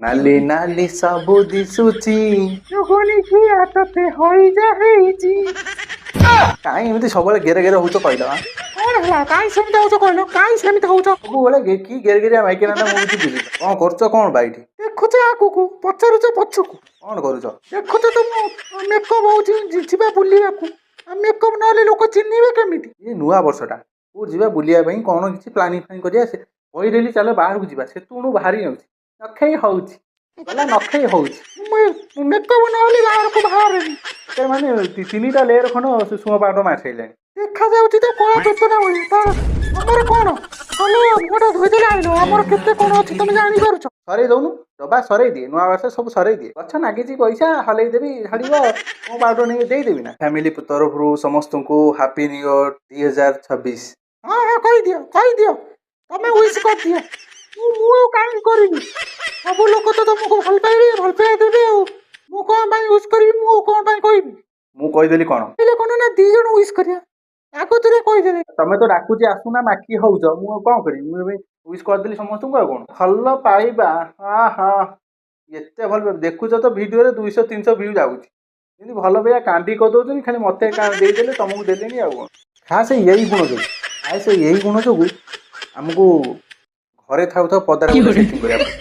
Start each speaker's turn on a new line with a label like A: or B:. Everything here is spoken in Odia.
A: ନାଲି ନାଲି ସବୁ ଦିଶୁଛି।
B: ଯୋଗୁନି ଝିଆ, ତତେ ହଇଜା ହେଇଛି।
A: କାଇଁ ଏମିତି ସବୁବେଳେ ଗେରେ ଗେରେ ହଉଛ କହିଲ ଆଁ?
B: କଣ ହେଲା? କାଇଁ ସେମିତି ହଉଛ କହିଲ? କାଇଁ ସେମିତି ହଉଛ?
A: ସବୁବେଳେ କି ଗେରେ ଗେରିଆ ମାଇକିନା ନା, ମୁଁ କିଛି ବୁଝୁନି। କଣ କରୁଛ କଣ ବାଇଠି?
B: ଦେଖୁଛ ଆଗକୁ, ପଚାରୁଛ ପଛକୁ।
A: କଣ କରୁଛ?
B: ଦେଖୁଛ ତ, ମୁଁ ମେକଅପ୍ ହଉଛି। ଯିବା ବୁଲିବାକୁ, ମେକଅପ୍ ନହେଲେ ଲୋକ ଚିହ୍ନିବେ କେମିତି?
A: ଇଏ ନୂଆ ବର୍ଷଟା, କୋଉ ଯିବା ବୁଲିବା ପାଇଁ? କଣ କିଛି ପ୍ଲାନିଂ ଫ୍ଲାନିଂ କରିବା? ସେ କହିଦେଲି ଚାଲ ବାହାରକୁ ଯିବା, ସେତେବେଳୁ ବାହାରି ଯାଉଛି। ନଖେଇ ହଉଛି ଗଲା, ନଖେଇ ହଉଛି।
B: ମୁଁ ମେକଅପ୍ ନହେଲେ ବାହାରକୁ ବାହାରେନି।
A: ସେ ମାନେ ତିନିଟା ଲେୟର ଖଣ୍ଡ ସୁଷମ ପାଉଡର ମାରି ସାରିଲାଣି।
B: ଦେଖାଯାଉଛି ତ କଳା ଚେତନା ଭଳି। ତାର ତମର କଣ? ଗଲ, ମୁହଁଟା ଧୋଇଦେଲେ ଆଇଲ। ଆମର କେତେ କଣ ଅଛି ତମେ ଜାଣିପାରୁଛ?
A: ସରେଇ ଦଉନୁ ଡବା, ସରେଇ ଦିଏ। ନୂଆ ବର୍ଷ ସବୁ ସରେଇ ଦିଏ। ଗଛ ନାଗିଛି, ପଇସା ହଲେଇ ଦେବି, ଝାଡ଼ିବ। ମୁଁ ପାଉଡର ନେଇକି ଦେଇଦେବି ନା। ଫ୍ୟାମିଲି ତରଫରୁ ସମସ୍ତଙ୍କୁ ହାପି ନ୍ୟୁ ଇୟର 2026।
B: ହଁ, କହିଦିଅ, କହିଦିଅ। ତମେ ୱିଶ୍ କରିଦିଅ। ମୁଁ ଆଉ କାହିଁକି କରିବି? ସବୁ ଲୋକ ତ ତମକୁ ଭଲ ପାଇବେ, ଭଲ ପାଇବା ଦେବେ, ଆଉ ମୁଁ କଣ ପାଇଁ ୱିଶ୍ କରିବି? ମୁଁ ଆଉ କଣ ପାଇଁ କହିବି?
A: ମୁଁ କହିଦେଲି କଣ?
B: କହିଲେ କଣ ନା ଦି ଜଣ ୱିଶ୍ କରିବା। ଆଗତୁରିଆ କହିଦେଲେ।
A: ତମେ ତ ଡାକୁଚି ଆସୁନା, ମାଖି ହଉଛ। ମୁଁ ଆଉ କଣ କରିବି? ମୁଁ ଏବେ ୱିଶ୍ କରିଦେଲି ସମସ୍ତଙ୍କୁ, ଆଉ କଣ? ଭଲ ପାଇବା, ହଁ ହଁ ଏତେ ଭଲ ପାଇବା। ଦେଖୁଛ ତ, ଭିଡିଓରେ 200 300 ଭିଉ ଯାଉଛି। ଏମିତି ଭଲ ପାଇବା କାଣ୍ଡି କରିଦଉଛନ୍ତି। ଖାଲି ମତେ ଦେଇଦେଲେ, ତମକୁ ଦେଲେନି, ଆଉ କଣ? ଖାସ୍ ଏଇ ଗୁଣ ଯୋଗୁ, ଖାସ୍ ଏଇ ଗୁଣ ଯୋଗୁ ଆମକୁ ଘରେ ଥାଉ ଥାଉ ପଦାରେ ଗୋଟେ ସେଟିଂ କରିବାକୁ ପଡିବ।